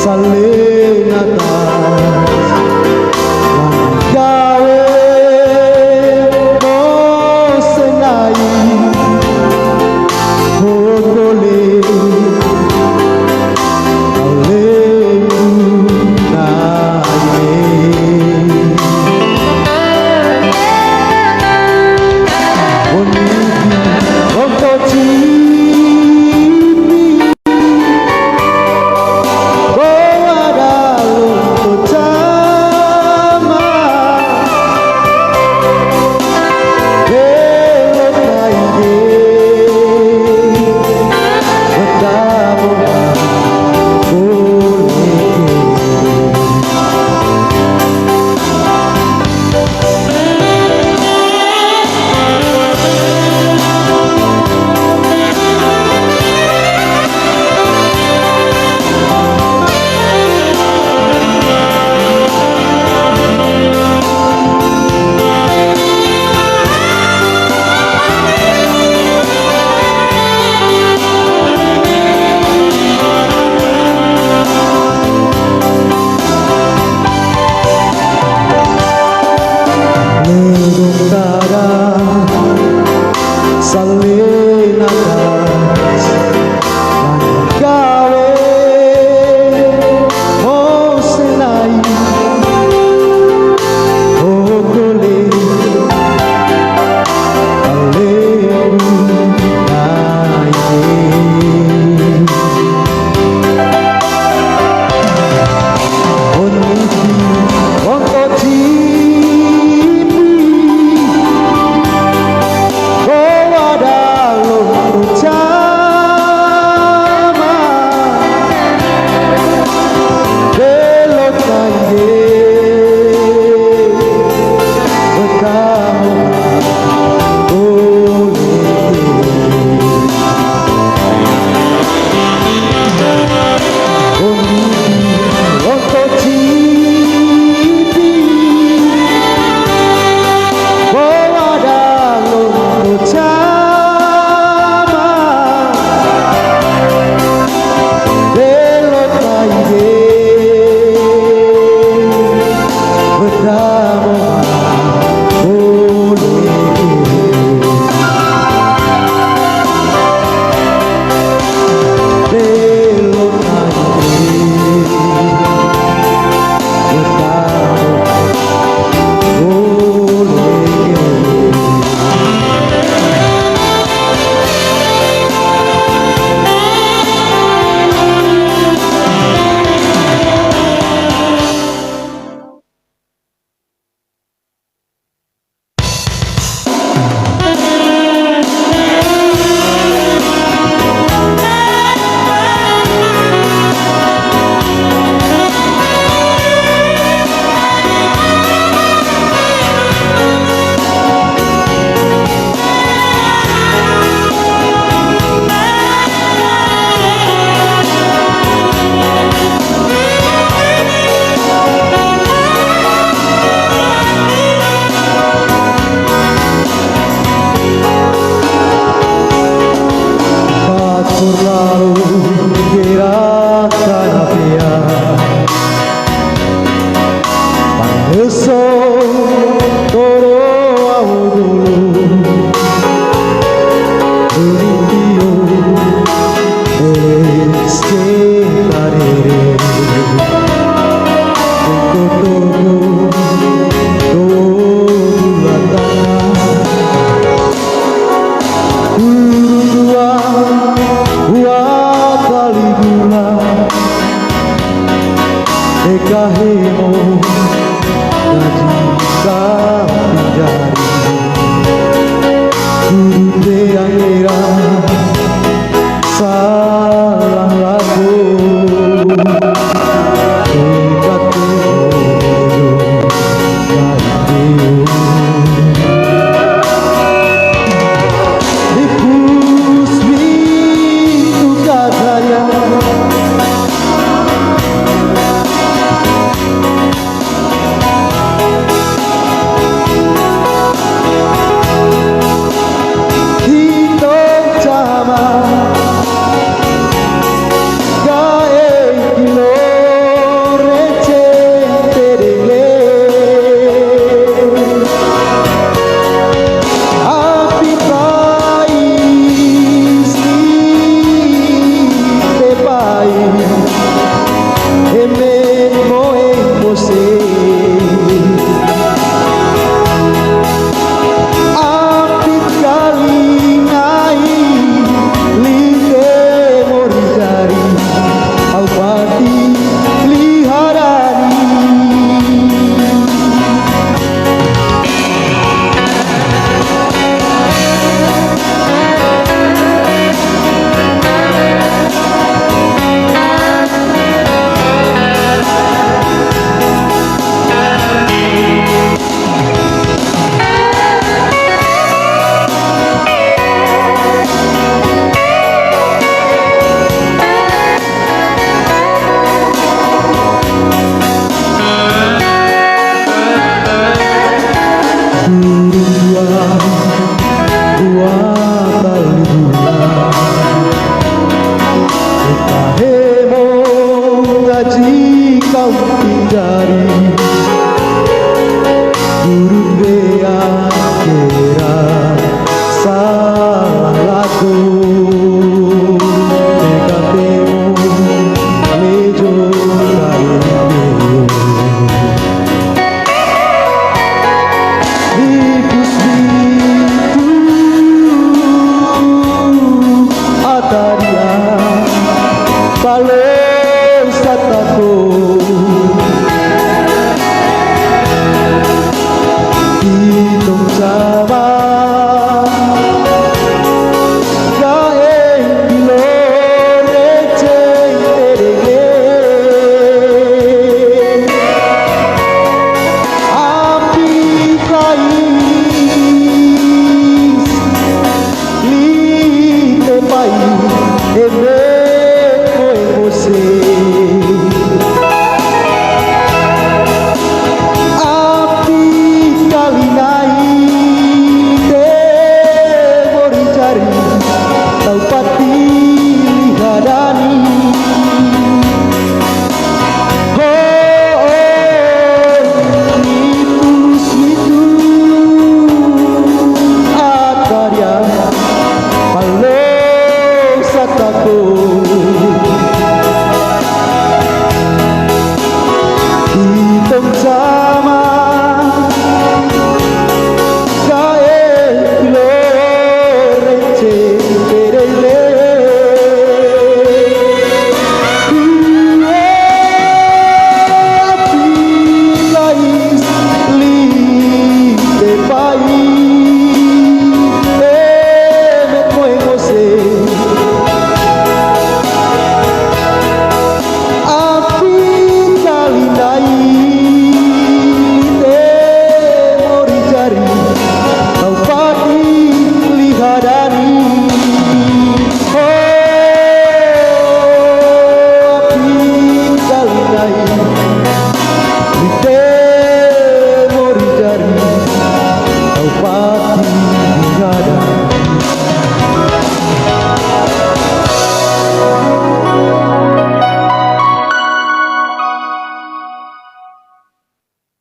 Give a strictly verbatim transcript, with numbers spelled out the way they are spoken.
Alena ta, gawe no senai, hokole, alena ime. Oniti, onto cipi. Ledong tara, salena ta, gawe no senai, hokole, alena ime. Pastor lalu gerak tanah pia. Pangeso toro au dulu. Beli tio, beli sekarere. Toko-toko, toko bulan tanah. Urung dua, dua kali gula. Eka hemo, gaji kapinjari. Guru te angira, salah laku. Eka te hemo, satako. Itong sama gae pilo receng terege. Api tais lite pai eme koe mose. Api kali nai te mori jari tau pati liha dani. Ho, ni tulus ni tu ataria, malo satako. Itong sama gae pilo receng terele. Api tais lite pai eme koe mose. Api kali nai te mori jari tau pati liha dani. Oh, api kali nai te mori jari tau pati